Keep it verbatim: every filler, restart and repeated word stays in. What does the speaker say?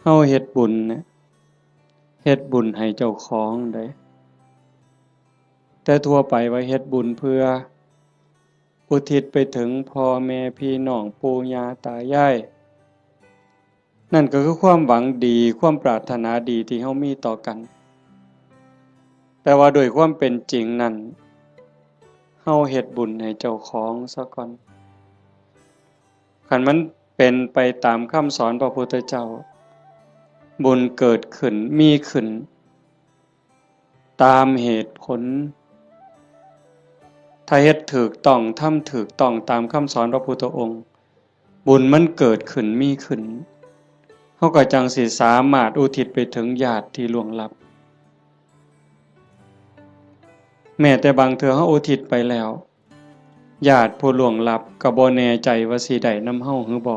เฮาเฮ็ดบุญเนี่ย เฮ็ดบุญให้เจ้าของเด้ แต่ทั่วไปว่าเฮ็ดบุญเพื่ออุทิศไปถึงพ่อแม่พี่น้องปู่ย่าตายาย นั่นก็คือความหวังดี ความปรารถนาดีที่เฮามีต่อกัน แต่ว่าโดยความเป็นจริงนั่น เฮาเฮ็ดบุญให้เจ้าของซะก่อน คันมันเป็นไปตามคำสอนพระพุทธเจ้า บุญเกิดขึ้น มีขึ้น ตามเหตุผล ถ้าเฮ็ดถูกต้อง ทำถูกต้องตามคำสอนพระพุทธองค์ บุญมันเกิดขึ้น มีขึ้น เฮาก็จั่งสิสามารถอุทิศไปถึงญาติที่ล่วงลับ แม้แต่บางเทื่อเฮาอุทิศไปแล้ว ญาติผู้ล่วงลับก็บ่แน่ใจว่าสิได้นำเฮาหรือบ่